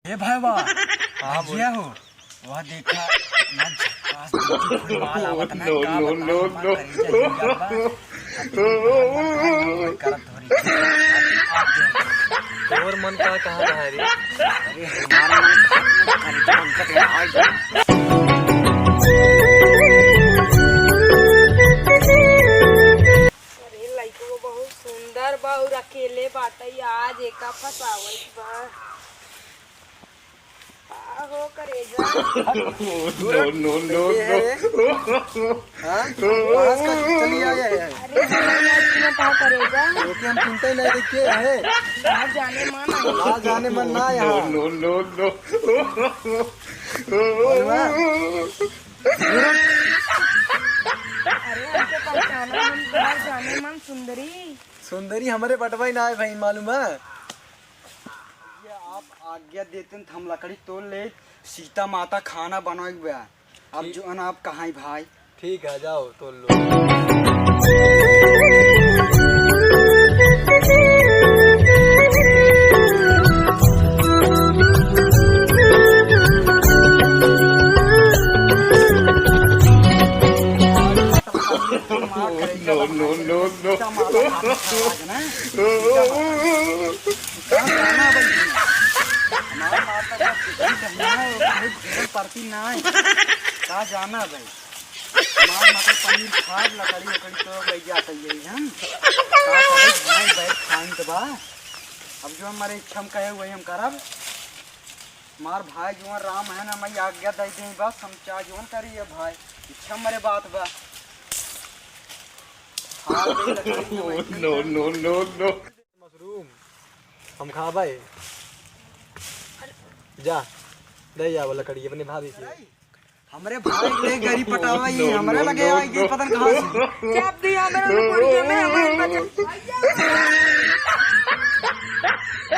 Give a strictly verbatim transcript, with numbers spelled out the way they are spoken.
ए भाईवा, हाँ, बोल। जिया हो। वह देखा, ना झक्कास beautiful माल आवत ना, का बताई, हमार करेजा हिल जात बा। अब तो हमार मन करत हो रही। आप दे। तोर मन का कहा रहा रे? अरे, हमार मन करत हो रही, तो उनका तो आज अरे, लइकवा बहुत सुंदर बा और अकेले बाटे, आज एका फसावत बा। का हो करेजा? No, no, no, ये है no। रे। हाँ? कहाँ से चली आया है? अरे, हमारे यहाँ सुना था करेजा। ओके, हम चिंता ही नहीं रखे है। ना जाने मन नहीं। ना जाने मन ना यहाँ। No, no, no, no। बोलवा। अरे, हमके पहचाना, हम तुम्हार जाने मन सुंदरी। सुंदरी हमरे बटवा ही ना है भाई, मालूम है? ये आप आज्ञा देते हैं तो हम लकड़ी तोड़ ले, सीता माता खाना बनावे के बा। अब ठीक। जो है ना, आप कहाँ ही भाई? ठीक है, जाओ तोड़ लो। No, no, no, no। का जाना भाई? हमार माता का कुछ भी कहना है, वो बहुत जीवन पड़ती ना है। का जाना भाई? हमार माता पनीर खाब, लकड़ी उकड़ी तो ले जाता ही है हम। का करे, भाई बैठ खाइन तो बा। अब जो हमारे इच्छा हम कहे, वही हम करब। हमार भाई जो राम है ना, मैं आज्ञा दे दें बस, हम चाहे जो करिए भाई, इच्छा मरे बात बा। हाँ, लकड़ी में बैठ No, no, no, no। मशरूम हम खाबे। जा, दे आवा लकड़ी अपने भाभी के। हमरे भाई के गरी पटावा, ये हमरा लगे आई गई, पता न कहाँ से। चाप दिया मेरे को, कोरिया में हमारे बच्चे।